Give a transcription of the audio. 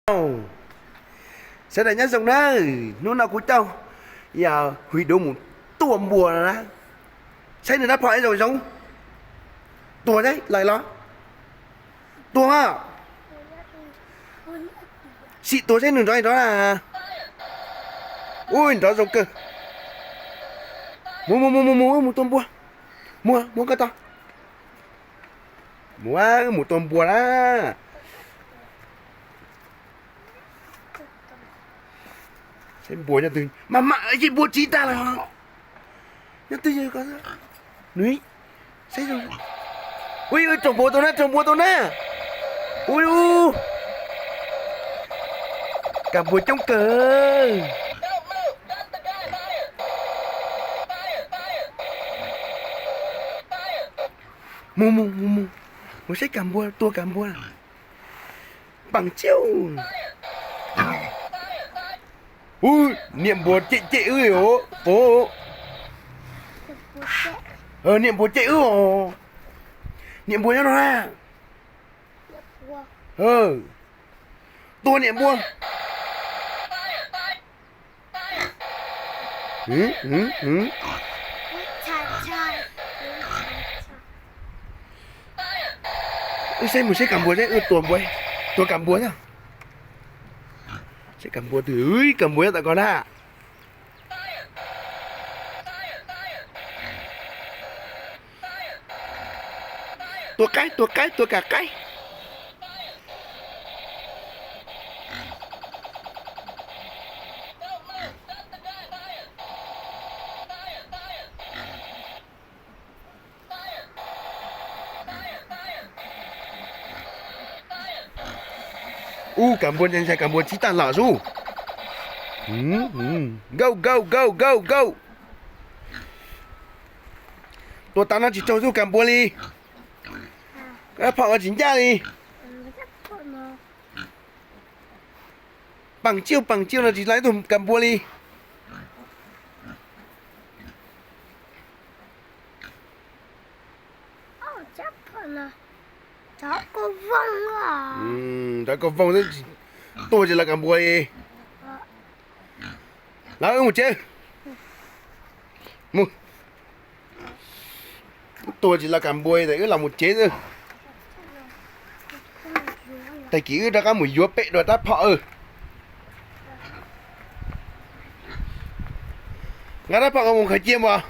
Sawv daws nyob zoo na, hnub no kuv coj yog Huv Duv mus tua npua no na, saib nws rab phom ib zoo zoo. Tua saib lawm los? Tua, sim tua saib nws nrov nrov na. Ui, nrov zoo kawg. Mus mus mus mus mus mus tua npua. Mus mus koj tau. Mus, wb mus tua npua na. Saib npua nyob twg, mas mas ib npua tsiv tag lawm. Nyob twg, nws, saib, ui, raug npua tau na, raug npua tau na. Ui, kam npua coob kawg. Mus mus mus mus, mus saib kam npua, tua kam npua. Paas ciu. Ub, niam npua cem cem wb os. Niam npua cem wb os. Niam npua nyob no na. Tua niam npua. Wb saib mus saib kam npua seb, wb tua npua, tua kam npua thiab. Saib kam npua twg, kam npua nyob tom ko na. Tua qaib, tua qaib, tua kam qaib. Ub, kam npua ntshai, kam npua txhib tag lawm xwb. Go go go go go. Tua tas no tsis raug tug kam npua li. Rab phom tsis ncaj li. Paas ciu, paas ciu no tsis tau ib tug kam npua li. Rov koj vooj xwb, tua tsis los kam npua li. Los wb mus tsev. Mus. Tua tsis los kam npua li, wb los mus tsev xwb. Tag kis wb rov qab mus yuav pem dua rab phom. Nqa rab phom mus khaws cia mas.